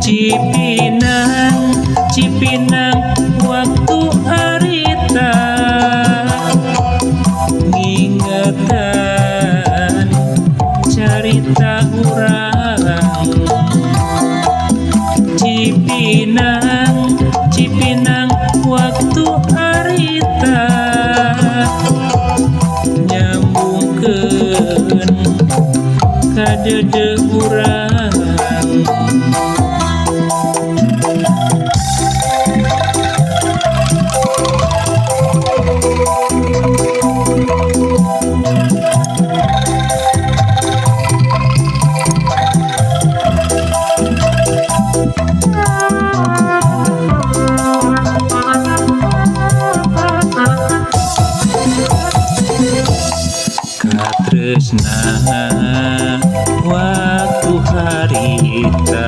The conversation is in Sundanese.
Cipinang Cipinang waktu harita ngingetan carita urang. Cipinang Cipinang waktu harita nyambungkeun ka deudeuh urang.